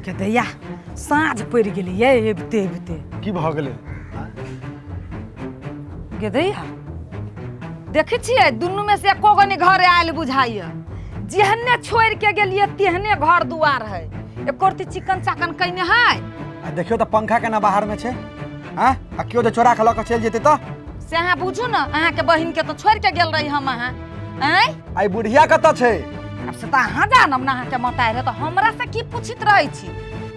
के दैया साँझ पड़ि गेलै ये अबिते अबिते। की भऽ गेलै? गे दैया, देखै छियै दुनूमे से एको गो नहि घरे आयल बुझाइए। जेहने छोड़ि के गेलियै तेहने घर दुआर है, एको रत्ती चिकन चाकन कयने है। आ देखियौ तऽ पंखा केना बाहर में छै। आँ, आ केओ जे चोरा के लऽ कऽ चलि जेतै तऽ? से अहाँ बुझू ने, अहाँके बहिनके तऽ छोड़ि के गेल रही हम अहाँ। आँय, आइ बुढ़िया कतऽ छै? आब से तऽ अहाँ जानब ने, अहाँके मताइ रहै तऽ हमरा से की पूछैत रहै छी?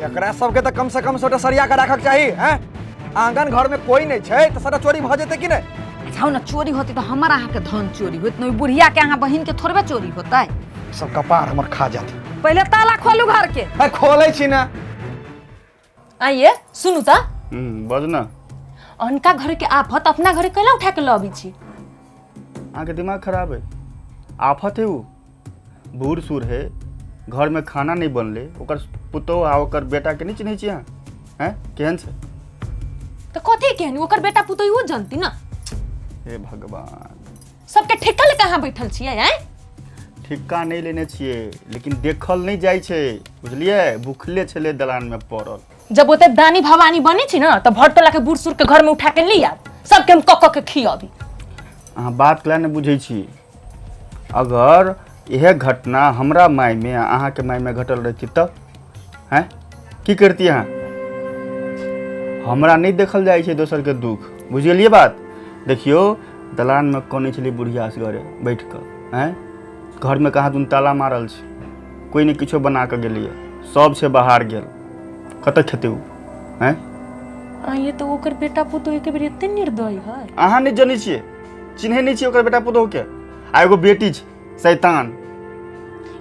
एकरा सबके तऽ कम से कम सबटा सरिया के राखक चाही। हैं, आंगन घर में कोई नहीं छै तऽ सबटा चोरी भऽ जेतै कि नहि? जाउ ने, चोरी होतै तऽ हमर अहाँके धन चोरी होत ने, ओहि बुढ़िया के अहाँ बहिन के थोड़बे चोरी होतै। सब कपार हमर खा जात। पहिले ताला खोलू घर के। है, खोलै छी ना। आइए सुनू तऽ। बज ना। अनका घर के आफत अपना घर कैला उठा के लअबै छी? अहाँके दिमाग खराब है। आफत है उ बूढ़ सूढ़ है, घर में खाना नहीं बनले, ओकर पुतोह आ ओकर बेटा के नहीं चिन्है छी अहाँ? हैं, केहन छै? तऽ कथी केहन, ओकर बेटा पुतोह ओ जनती ना। हे भगवान, सबके ठेका लेके अहाँ बैठल छियै? आँय, ठिक्का नहि लेने छियै, लेकिन देखल नहि जाइ छै, बुझलियै? भुखले छलै दलानमे पड़ल। जब ओते दानी भवानी बनै छी ना तऽ भर टोला के बूढ़ सूढ़ के घर में उठा के ले आब, सबके हम कऽ कऽ के खियाबी। अहाँ बात कला नहि बुझै छी। अगर इएह घटना हमरा मायमे आ अहाँके मायमे घटल रहितै तब हैं की करती अहाँ? हमरा नहि देखल जाइ छै दोसरके दुख, बुझि गेलियै बात? देखियौ, दलानमे कनै छलै बुढ़िया असगरे बैठ कऽ। आँय, घरमे कहाँ दुन ताला मारल छै, कोइ नहि किछो बना कऽ गेलैए, सब छै बाहर गेल, कतऽ खेतै ओ? आँय। आइए तऽ ओकर बेटा पुतोह एक बेर एते निर्दयी है? अहाँ नहि जनै छियै, चिन्है नहि छियै ओकर बेटा पुतोहके। आ एगो बेटी छै शैतान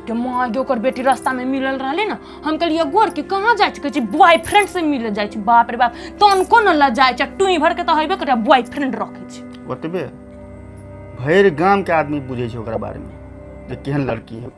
के माँ गे। ओकर बेटी रास्ता में मिलल रहले ना, हम कहलिए गोर के कहाँ जाइ छै? कहै छै बॉयफ्रेंड से मिले जाइ छै। बाप रे बाप, तनको न लजाइ छै। टुई भर के तऽ हेबे करे, बॉयफ्रेंड रखै छै। ओतबे भरि गामके आदमी बुझै छै ओकरा बारेमे जे केहन लड़की है।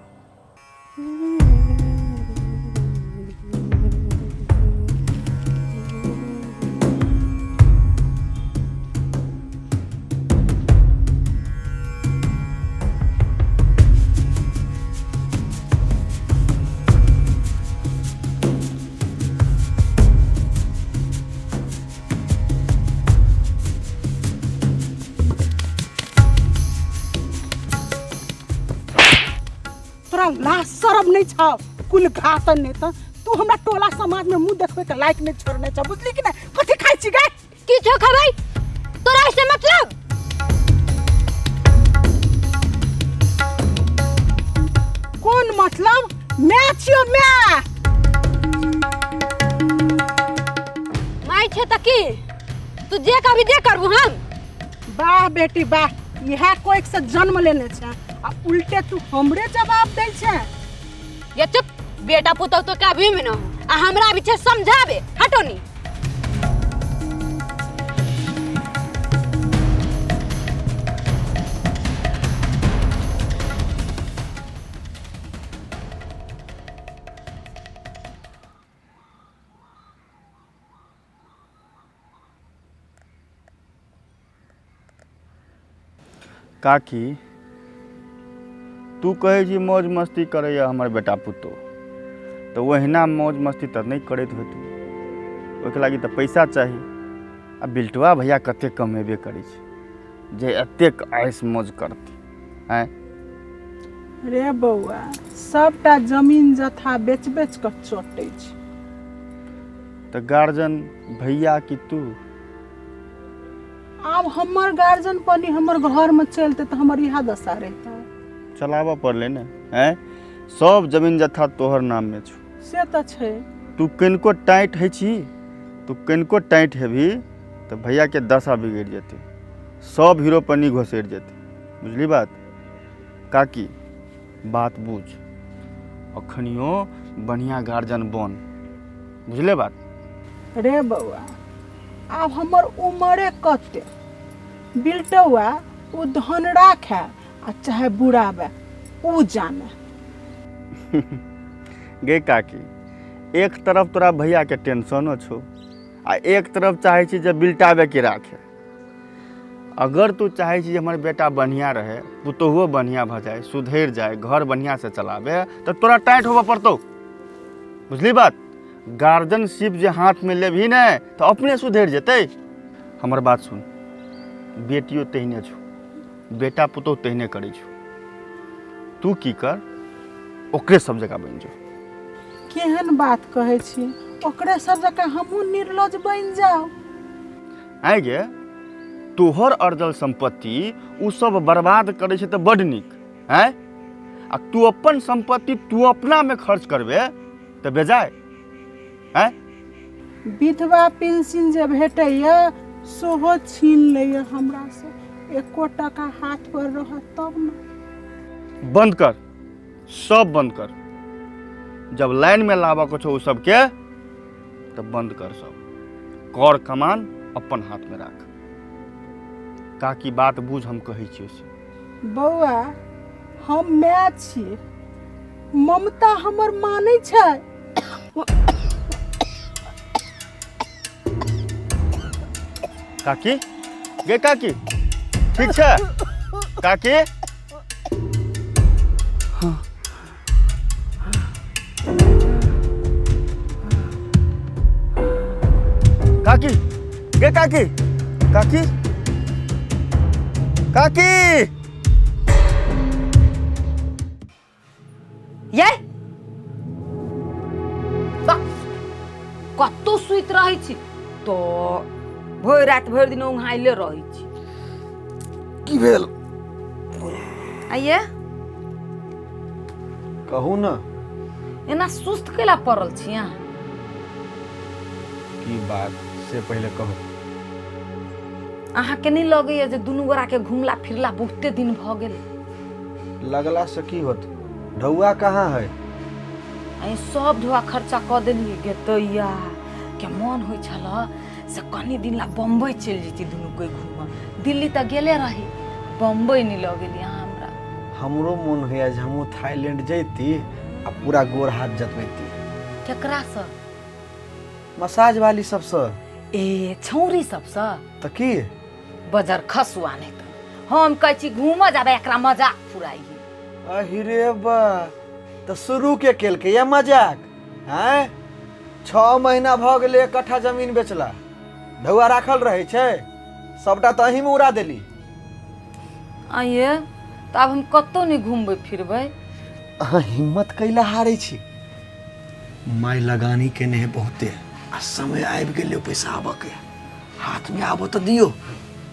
तोरा लाज शरम नहीं छौ? कुल घातन नहीं तऽ तू हमरा टोला समाज में मुंह देखबे के लायक नहीं छोड़ने छौ, बुझली कि नहीं? कथी खाइ छी गे? की छौ खबै, तोरा ऐसे मतलब? कोन मतलब? मैं छियो मैं। माय छै तऽ की? तू जे कहबी जे करबू हम। वाह बेटी वाह, इएह कोइक से जन्म लेने छै आ उल्टे तू हमरे जवाब दै छै। ये चुप, बेटा पुतोह तो कभी में न हो आ हमरा भी छै समझाबे। हटो नी। काकी, तू कहै छी मौज मस्ती करैए हमर बेटा पुतोह, तऽ ओहिना मौज मस्ती तऽ नहि करैत होतै, ओहिके लागि तऽ पैसा चाही। आ बिल्टुआ भैया कतेक कमेबे करै छै जे एतेक ऐश मौज करतै? आँय रे बौआ, सबटा जमीन जथा बेच बेच कऽ चटै छै। तऽ गार्जन भैया कि तू? आब हमर गार्जियन पनी हमर घरमे चलतै तऽ हमर इएह दशा रहितै। चलाबऽ पड़लै ने। आँय, सब जमीन जथा तोहर नाममे छौ। से तऽ छै। तू कनिको टाइट होइ छी, तू कनिको टाइट हेबही तऽ भैयाके दशा बिगड़ि जेतै, सब हीरो पन्नी घोसरि जेतै, बुझली बात? काकी, बात बुझ, अखनियो बढ़िआँ गार्जियन बन, बुझले बात? रे बौआ, आब हमर उमरे कते, बिलटौआ ओ धन राखै आ चाहे बुढ़ाबै ओ जाने। गे काकी, एक तरफ तोरा भैयाके टेंशनो छौ आ एक तरफ चाहै छी जे बिलटाबे के राखे। अगर तू चाहै छी जे हमर बेटा बढ़िआँ रहे, पुतोहुओ बढ़िआँ भऽ जाय, सुधरि जाय, घर बढ़िआँसँ चलाबे, तऽ तोरा टाइट होबऽ पड़तौ, बुझली बात? गार्जियनशिप जे हाथमे लेबही ने तऽ अपने सुधरि जेतै। हमर बात सुन, बेटियो तेहने छौ, बेटा पुतोह तेहने करै छौ। तू की कर, ओकरे सब जगह बनि जो। केहन बात कहै छी, ओकरे सब जकाँ हमहूँ निर्लज बनि जाउ? आइ गे, तोहर अर्जल सम्पत्ति ओ सब बर्बाद करै छै तऽ बड्ड नीक आँय, आ तू अपन सम्पत्ति तू अपनामे खर्च करबे तऽ बेजाय आँय? विधवा पेंशन जे भेटैए सेहो छीन लैए हमरासँ, एको टाका हाथ पर रहत तब ने। बंद कर, सब बंद कर। जब लाइन में लाबऽ के छौ ओ सबके तऽ बंद कर सब, कर कमान अपन हाथ में राख। काकी बात बुझ, हम कहै छियौ से। बौआ, हम माय छी, ममता हमर मानै छै। काकी गे, काकी ठीक छै? काकी, काकी गे, काकी, काकी, काकी। ये कतौ सुति रहै छी तो भरि राति भरि दिन औंघाइले रहै छी। की भेल? आइये। कहू ने। एना सुस्त कैला पड़ल छी अहाँ? की बात से पहिले कहू। अहाँके नहि लगैया जे दुनू गोराके घुमला फिरला बहुते दिन भऽ गेल? लगला से की होत, ढौआ कहाँ है? अहीं सब ढौआ खर्चा कऽ देलियै गे तैया के मन होइ छल से कनी दिन ला बम्बई चलि जैती दुनू कोइ घूमऽ। दिल्ली तऽ गेले रही, बम्बई नहि लऽ गेली अहाँ हमरा। हमरो मोन होइया जे हमहूँ थाईलैंड जैती आ पूरा गोर हाथ जतबैती। केकरासँ? मसाज वाली सबसँ। ए छौरी सबसँ? तऽ की बजर खसुआ। नहि तऽ हम कहै छी घूमऽ जाबै, एकरा मजाक फुराई। अहिरे बा, तऽ शुरू के केलकै या मजाक? आँय, 6 महीना भऽ गेलै 1 कट्ठा जमीन बेचला, ढौआ राखल रहै छै? सबटा तऽ अहींमे उड़ा देली। आइए तऽ आब हम कतहु नहि घुमबै फिरबै। अहाँ हिम्मत कैला हारै छी? माय लगानी केने है बहुते आ समय आबि गेलै पैसा आबऽ के। हाथमे आबऽ तऽ दियौ।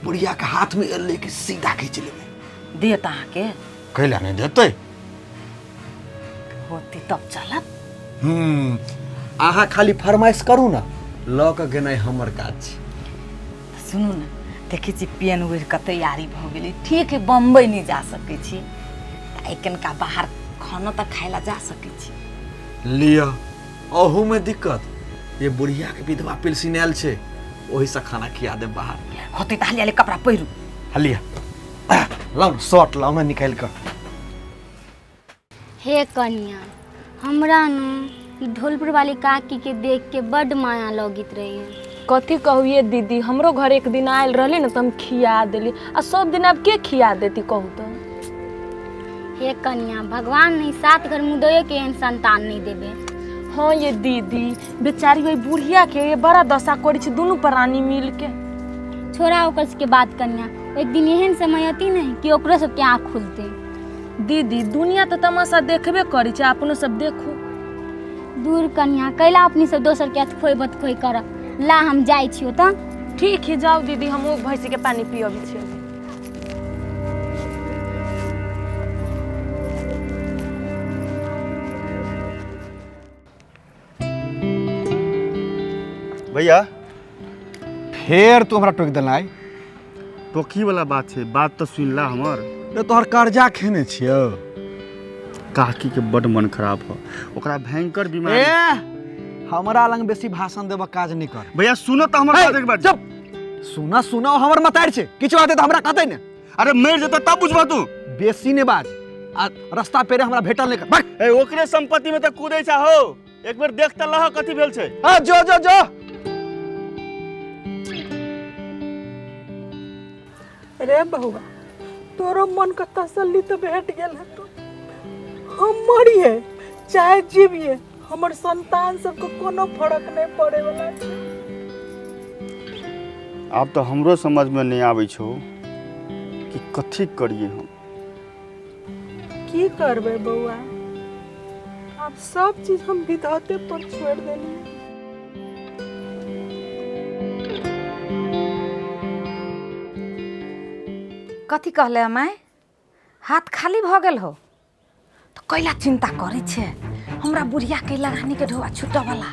बुढ़ियाके हाथमे एलै कि सीधा खींच लेबै। देत अहाँके? कैला नहि देतै? होती तब चलब। हम्म, अहाँ खाली फरमाइश करू ने, लऽ कऽ गेनाइ हमर काज छै। तऽ सुनू ने, देखै छी पेन ओढ़ि कऽ तैयारी भऽ गेली। ठीक है, बम्बई नहि जा सकै छी तऽ आइ कनिका बाहर खानो तऽ खाय लए जा सकै छी। लिअ, अहूमे दिक्कत। ये बुढ़ियाके विधवा पेंशन आयल छै, ओहिसँ खाना खिया देब बाहर। होतै तऽ हाली हाली कपड़ा पहिरू। लिअ, लाउ ने शर्ट, लाउ ने निकालि कऽ। हे कनिया, हमरा न ढोलपुर वाली काकी के देख के बड माया लगैत रही। कथी कहू ये दीदी, हमरो घर एक दिन आयल रहली ने तऽ हम खिया देली, आ सब दिन आब के खिया देती कहू तऽ? हे कनिया, भगवान नहीं 7 घर मुदयो के एहन संतान नहीं देबे। हाँ ये दीदी, बेचारी ओहि बुढ़िया के बड़ा दशा करै छै दुनू प्राणी मिल के। छोड़ा ओकर सबके बात कनिया, एक दिन एहन समय अती ने कि ओकरो सबके आँख खुलते। दीदी, दुनिया तऽ तमाशा देखबे करै छै, अपनो सब देखू। दूर कनिया, कैला अपनी सब दोसर के अतखोइ बतखोइ कर ला, हम जाइ छियो तऽ। ठीक है, जाओ दीदी, हम ओ भैंसी के पानी पियबै छियै। भैया फेर तू हमरा टोकि देलाय। टोकी वाला बात छै, बात तऽ सुन ला हमर। रे तोहर कर्जा खेने छियौ। काकी के बड मन खराब हो, ओकरा भयंकर बीमारी। ए हमरा लंग बेसी भाषण देबऽ काज नहि कर। भैया सुनो तऽ हमर बात एक बार। चुप, सुना सुना, हमर मतार छै, किछु हेतै तऽ हमरा कहतै ने। अरे मरि जेतौ तब बुझबह तू। बेसी नहि बाज, आ रास्ता पेरे हमरा भेटल नहि कर। भाग। ए ओकरे संपत्ति में तऽ कूदै छै हो, एक बेर देख तऽ लह कथी भेल छै। आ जो जो जो। रे बउआ, तोरो मन के तसल्ली तो भेट गेल हेतौ। हम मरिए चाहे जीविए, हमर संतान सबके कोनो फर्क नहि पड़े वाला छै। आब तऽ हमरो समझमे नहि आबै छौ कि कथी करियै हम। की करबै बौआ, आब सब चीज हम विधाते पर छोड़ि देलियै। कथी कहले माय, हाथ खाली भऽ गेल हो तऽ कैला चिंता करै छै? हमरा बुढ़िया के लगानी के ढोआ छूटऽ वाला।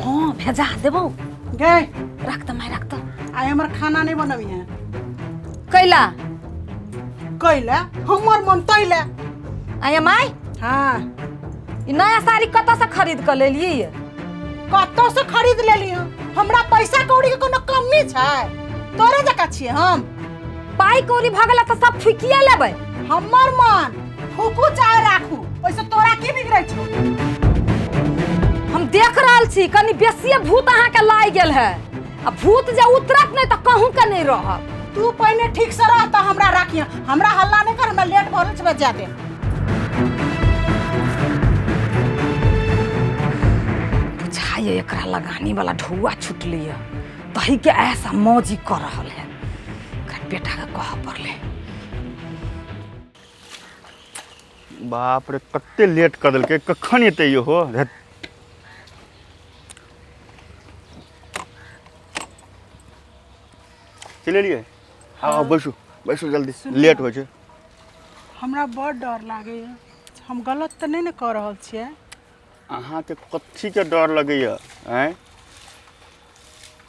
हाँ भेजा देबौ। गए रख तऽ माय, रख तऽ। आइ हमर खाना नहीं बनबी है। कैला? कैला हमर मन तैला। आया माय। हाँ ई नया साड़ी कतऽ से खरीद कऽ लेलियै? कतऽ से खरीद लेली हम? हमरा पैसा कौड़ी के कोनो कमी छै? तोरे जकाँ छियै हम? पाई कौड़ी भऽ गेल तऽ सब फुकिए लेबै। हमर मन फूकू चाहे राखू, ओहिसँ तोरा की बिगड़ै छौ? हम देख रहल छी कनि बेसिए भूत अहाँके लागि गेल है, आ भूत जे उतरत नहि तऽ कहूँ के नहि रहत। तू पहिने ठीक से रह तऽ हमरा राखिह, हमरा हल्ला नहि कर, हमरा लेट भऽ रहल छै, बजा दे। बुझाइए एकरा लगानी वाला ढौआ छुटली है, तही के ऐसा मौजी कर रहल है। एकरा बेटा के कहऽ पड़लै। बाप रे, कते लेट कऽ देलकै, कखन एतै इहो? धत्। चलि एलियै? आउ बैसू बैसू, जल्दी लेट होइ छै। हमरा बड़ डर लागैए, हम गलत तऽ नहि ने कऽ रहल छियै? अहाँके कथीके डर लगैए? आँय,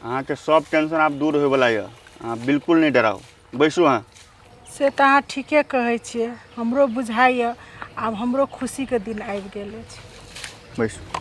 अहाँके सब टेंशन आब दूर होइवला यऽ, अहाँ बिल्कुल नहि डराउ, बैसू अहाँ। से तऽ अहाँ ठीके कहै छियै, हमरो बुझाइए आब हमरो खुशीके दिन आबि गेल अछि। बैसू।